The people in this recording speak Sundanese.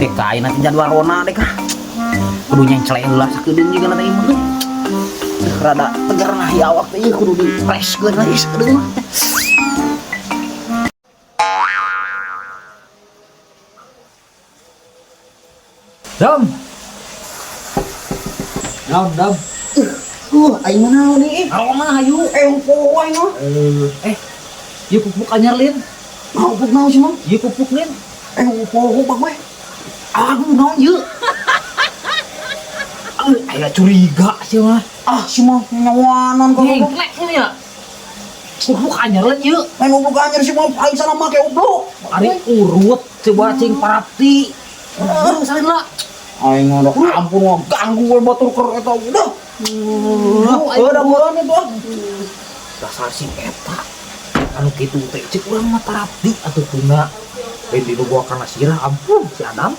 Dek ayeuna teh jadwal ronda dek ah. Kudu nyencleh heula sakedeung juga na teh ieu mah. Rada tegar nah ieu awak teh ieu kudu di freshkeun lagi sakedeung mah. Dam. Dam, dam. Aing mah naon ieu? Aroma hayu. Poho aing mah. Eh, ieu pupuk anyar lin. Naon pupuk naon sih mah? Ieu pupuk lin. Poho pak gue. Aduh, naon ieu? Aduh, aya curiga sih mah. Ah, si mah nyawanan kok. Nyengklek ini ya. Pupuk anyar lin ieu. Main pupuk anyar sih mah aing sana make oblok. Ari urut coba cing parapti. Aduh, salin lah. Aing mah udah ampun mah ganggu we batur keur eta udah. Udah buruan itu ah. Dasar si eta. Anu kitu teh cek urang mah tarapti atuh tuna. Lain di gua kana sirah ampun si Adam.